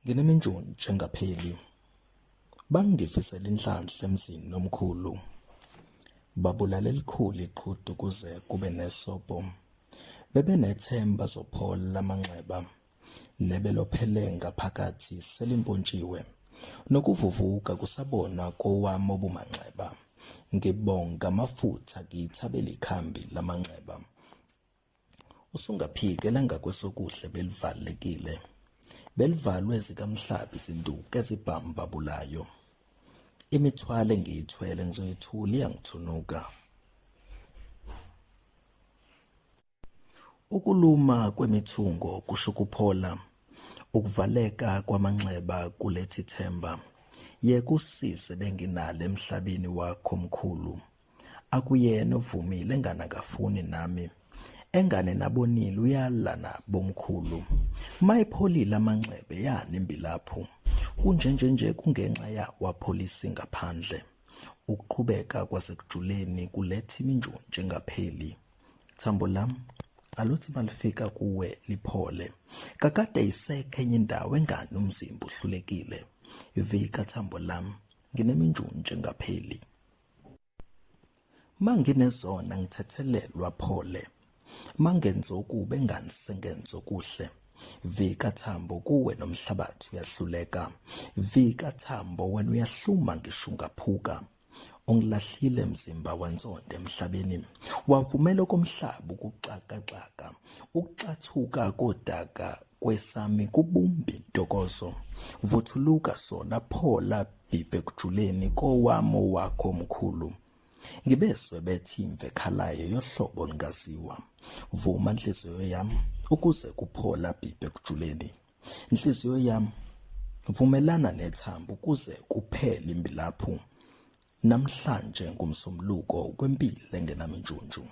Ngineminjunju engapheli. Bangifisela inhlanhla emzini nomkhulu. Babulala elikhulu iqhude ukuze kube nesobho. Bebenethemba zophola amanxeba. Nebelophele ngaphakathi selimpontshiwe. Nokuvuvuka kusabonwa kowami obumanxeba. Ngibonga amafutha ngiyithabela ikhambi lamanxeba. Usungaphiki elangakwesokudla belivalekile. Belivalwe zikamhlabi izinduku ezibhambabulayo. Imithwalo engiyithwele ngizoyithula iyangithunuka. Ukuluma kwemithungo kusho ukuphola. Ukuvaleka kwamanxeba kuletha ithemba. Yeka usizi ebenginalo emhlabeni wakho mkhulu. Akuyena ovumile engane akafuni nami. Engane nabonile uyala nabo mkhulu. Mayipholile amanxeba yani imbilaphu. Kunjenje nje kungenxa ya wapholisa ingaphandle. Ukuqhubeka kwasekujuleni kuletha iminjunju engapheli. Thambo lam aluthi malifika kuwe liphole. Kakade isekho enye indawo engane umzimba uhlulekile. Vika thambo lam ngineminjunju engapheli. Manginezona ngithethelelwa phole. Mangenza okubi engani sengenza okuhle. Vika Thambo kuwe nomhlabathi uyahluleka. Vika Thambo wena uyahluma ngisho ungaphuka. Ungilahlile mzimba wansonde emhlabeni. Wavumela okomhlaba ukuxakaxaka. Ukuxathuka kodaka kwesami kubumba intokozo. Vuthuluka sona phola bhibhe ekujuleni kowami owakho mkhulu. Ngibezwe bethi imve ekhalayo yohlobo olungaziwa. Vuma nhliziyo yami ukuze kuphola bhibhe ekujuleni. Nhliziyo yami vumelana nethambo ukuze kuphele imbilaphu. Namhlanje ngumsombuluko wempilo engenamintshuntshu.